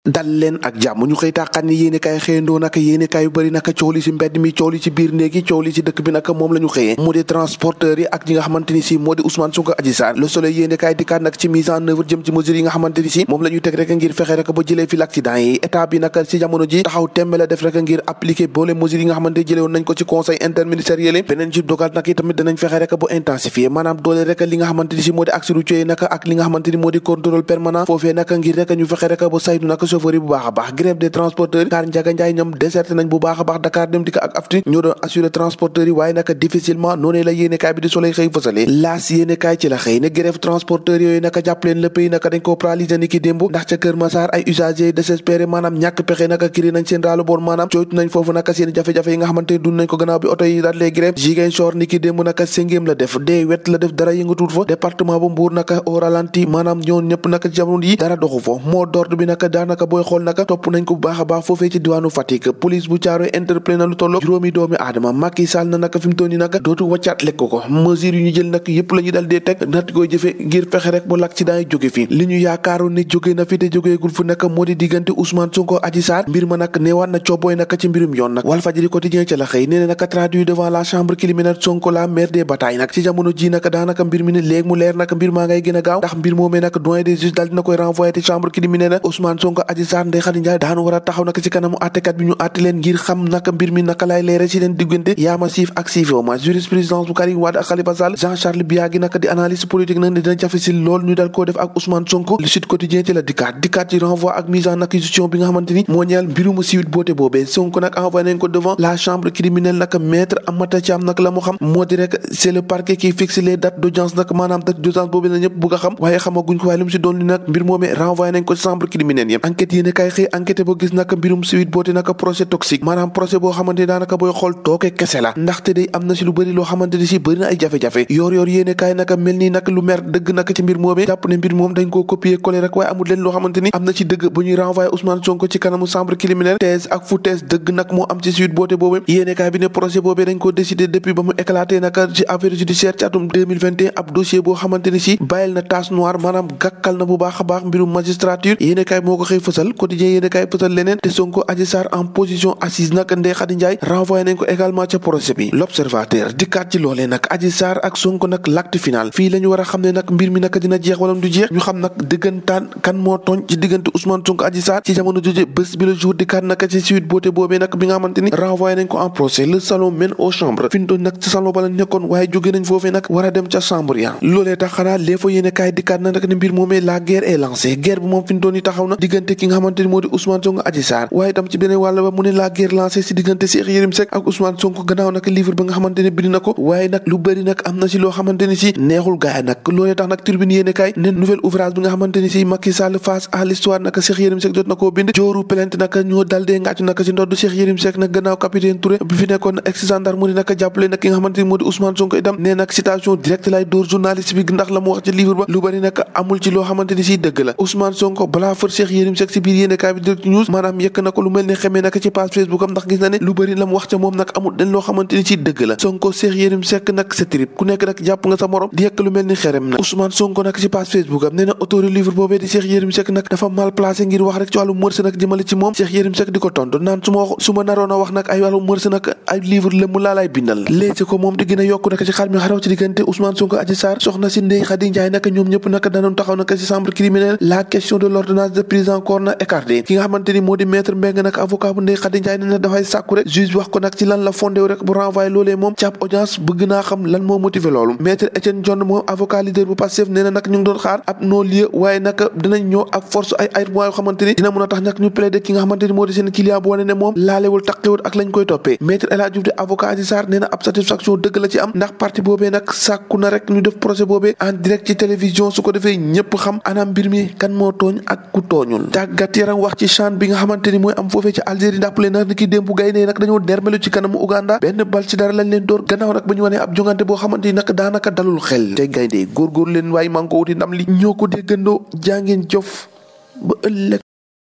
dal leen ak jàmm ñu xëy tàqan ni yéene kaay xëyandoo naka yéene kaay yu bëri naka coow li si mbedd mi coow li ci biir néegi coow li ci dëkk bi naka moom la ñu xëyee mu di transporteurs yi ak ñi nga xamante ni si moo di Ousmane Sonko Adji Sarr Le Soleil yéene kaay dikkaat nag ci mise en œuvre jëm ci mesures yi nga xamante ni si moom la ñu teg rek ngir fexe rek ba jëlee fi l'accident yi état bi naka ci jamono ji taxaw tembe la def rek ngir appliquer boole mesures yi nga xamante jëlee woon nañ ko ci conseil interministériel beneen ci dogal nag itamit danañ fexe rek ba intensifier maanaam doole rek li nga xamante ni si moo di accès routier naka ak li nga xamante ni moo di contrôle permanent foofee naka ngir rek ñu fexe rek ba saytu naka chauffeur yi bu baax a baax grève des transporteurs car Ndiaga Ndiaye ñoom déserté nañ bu baax a baax Dakar Dem Dikk ak AFTU ñoo doon assurer transporteurs yi waaye naka difficilement noonu la yéenekaay bi di Soleil xëy fësale laas yéenekaay ci la xëy ne grève transporteurs yooyu naka jàpp leen le pays naka dañ ko paralysé ni ki démb ndax ca Kër Massar ay usagers désespérés maanaam ñàkk pexe naka kiri nañ seen raalu boor maanaam cooytu nañ foofu naka seen jafe-jafe yi nga xamante ne dund nañ ko gannaaw bi oto yi daal les grève Ziguinchor ni ki démb naka sengéem la def dee wet la def dara yëngatuut fa département bu Mbour naka au ralenti maanaam ñoon ñëpp naka jamono yi dara doxu fa moo d'ordre bi naka daanaka booy xool naka topp nañ ko bu baax a baax foofee ci diwaanu Fatick police bu Thiaroye interpellé na lu tollo juróomi doomi aadama Macky Sall na naka fi mu toll nii naka dootu wàccaat lekk ko mesures yu ñu jël nag yëpp la ñu dal dee teg nat koy jëfe ngir fexe rek ba l'accident yi jóge fi li ñu yaakaaroon ne jóge na fi te jógeegul fu naka moo di diggante Ousmane Sonko Adji Sarr mbir ma nag neewaat na coobooy naka ci mbirum yoon nag Walfadjri quotidien ca la xëy nee na naka traduit devant la chambre criminelle Sonko la mère des batailles nag ci jamono ji naka daanaka mbir mi ne léegi mu leer naka mbir maa ngay gën a gaaw ndax mbir moomee nag doyen des juges daal dina koy renvoyer te chambre criminelle Ousmane Sonko Adji Sarr Ndeye Khady Ndiaye daanu war a taxaw naka ci kanamu àttekat bi ñu àtte leen ngir xam naka mbir mi naka lay leere ci leen diggante yaama siif ak siifewuma jurisprudence bu Karim Wade ak Khalifa Sall Jean-Charles Biagui naka di analyste politique nag ne dina jafe si lool ñu dal koo def ak Ousmane Sonko le Sud Quotidien ci la dikkaat ci renvoi ak mise en accusation bi nga xamante ni moo ñeel mbirum Sweet Beauté boobee Sonko nag envoyé nañ ko devant la chambre criminelle nag maître Amata Thiam nag la mu xam moo di rek c'est le parquet qui fixe les dates d'audience nag maanaam date d'audience boobee la ñëpp bëgg a xam waaye xamaguñ ko waaye lu mu si doon li nag mbir moomee renvoyé nañ ko chambre criminelle yëpp enquête yéene kay xëy enquête ba gis nag mbirum Sweet Beauté nag procès toxique maanaam procès boo xamante ni daanaka booy xool tooke kese la ndaxte day am na si lu bëri loo xamante ni si bëri na ay jafe-jafe yoor yéene kaay naka mel nii nag lu mer dëgg nag ci mbir moomee jàpp ne mbir moom dañ koo copier coller rek waaye amul leen loo xamante ni am na ci dëgg bu ñuy renvoyer Ousmane Sonko ci kanamu chambre criminelle thèse ak foutaise dëgg nag moo am ci Sweet Beauté boobu yéene kaay bi ne procès boobee dañ ko décider depuis ba mu éclaté naka ci affaire judiciaire ci atum 2021 ab dossier boo xamante ni si bàyyil na tache noire maanaam gàkkal na bu baax a baax mbirum magistrature yéene kaay moo ko xëy fësal quotidien yéene kaay fësal leneen te Sonko Adji Sarr en position assise nag Ndeye Khady Ndiaye renvoyé nañ ko également ca procès bi l'observateur dikkaat ci loolee nag Adji Sarr ak Sonko nag l'acte final fii la ñu war a xam ne nag mbir mi nag dina jeex wala du jeex ñu xam nag dëggantaan kan moo tooñ ci diggante Ousmane Sonko Adji Sarr ci jamono jooje bés bi le jour dikkaat nag ci Sweet Beauté boobee nag bi nga xamante ni renvoyé nañ ko en procès le salon mène aux chambres fi ñu doon nag ci salon ba la nekkoon waaye jóge nañ foofee nag war a dem ca chambre ya loolee tax xanaa les fa yéene kaay dikkaat na nag ne mbir moomee la guerre est lancée guerre bi moom fi ñu doon yi taxaw na diggante ki nga xamante ni moo di Ousmane Sonko Adji Sarr waaye itam ci beneen wàll ba mu ne la guerre lancée si diggante Cheikh Yérim Seck ak Ousmane Sonko gannaaw nag livre ba nga xamante ne bind na ko waaye nag lu bëri nag am na si loo xamante ni si neexul gaay nag loolee tax nag Tribune yéene kaay ne nouvel ouvrage bi nga xamante ni si Macky Sall face à l'histoire nag Cheikh Yérim Seck jot na koo bind jooru plainte nag ñoo dal dee ngàccu nag si ndoddu Cheikh Yérim Seck nag gannaaw capitaine Touré bi fi nekkoon ex gendarmerie nag jàppale nag ki nga xamante ni moo di Ousmane Sonko itam nee nag citation directe lay dóor journaliste bi ndax la mu wax ci livre ba lu bëri nag amul ci loo xamante ni si dëgg la Ousmane Sonko balaa fër Cheikh Yérim Seck si biir yéene kaay bi direct news maanaam yëkk na ko lu mel ne xamee nag ci page Facebook am ndax gis na ne lu bëri la mu wax ca moom nag amul den loo xamante ni si dëgg la Sonko Cheikh Yérim Seck nag sa trip ku nekk nag jàpp nga sa morom di yëkk lu mel ni xerem nag Ousmane Sonko nag ci page Facebook am nee na auteur livre boobee di Cheikh Yérim Seck nag dafa mal placé ngir wax rek ci wàllu mërs nag jëmale ci moom Cheikh Yérim Seck di ko tontu naan su ma naroon a wax nag ay wàllu mërs nag ay livre la mu laa lay bindal léegi ko moom di gën a yokku nag ci xar mi xaraw ci diggante Ousmane Sonko Adji Sarr soxna si Ndeye Khady Ndiaye nag ñoom ñëpp nag danoon taxaw nag ci chambre criminelle la question de l'ordonnance de prise en corps na écarté ki nga xamante ni moo di maître Mbengue nag avocat bu Ndeye Khady Ndiaye ne na dafay sàkku rek juge bi wax ko nag ci lan la fondé wu rek bu renvoyé loolee moom ci ab audience bëgg naa xam lan moo motivé loolu maître Etienne Dione moom avocat leader bu Pastef nee na nag ñu ngi doon xaar ab non-lieu waaye nag dinañ ñëw ak force ay argument yoo xamante ni dina mën a tax nag ñu plaider ki nga xamante ni moo di seen client bu wane ne moom laalewul taqewul ak lañ koy toppee maître El Hadji Diouf di avocat Adji Sarr nee na ab satisfaction dëgg la ci am ndax parti boobee nag sàkku na rek ñu def procès boobee en direct ci télévision su ko defee ñëpp xam anam mbir mi kan moo tooñ ak ku tooñul tàggat yaram wax ci CHAN bi nga xamante ni mooy am foofee ci Algérie ndàppale nag ni ki démb gaynde nag dañoo dermelu ci kanamu Uganda benn bal ci dara lañ leen door gannaaw nag ba ñu wanee ab jongante boo xamante ni nag daanaka dalul xel te gaynde góorgóor leen waaye maa ngi ko wuti ndam li ñoo ko déggandoo jàngeen jof ba ëllëg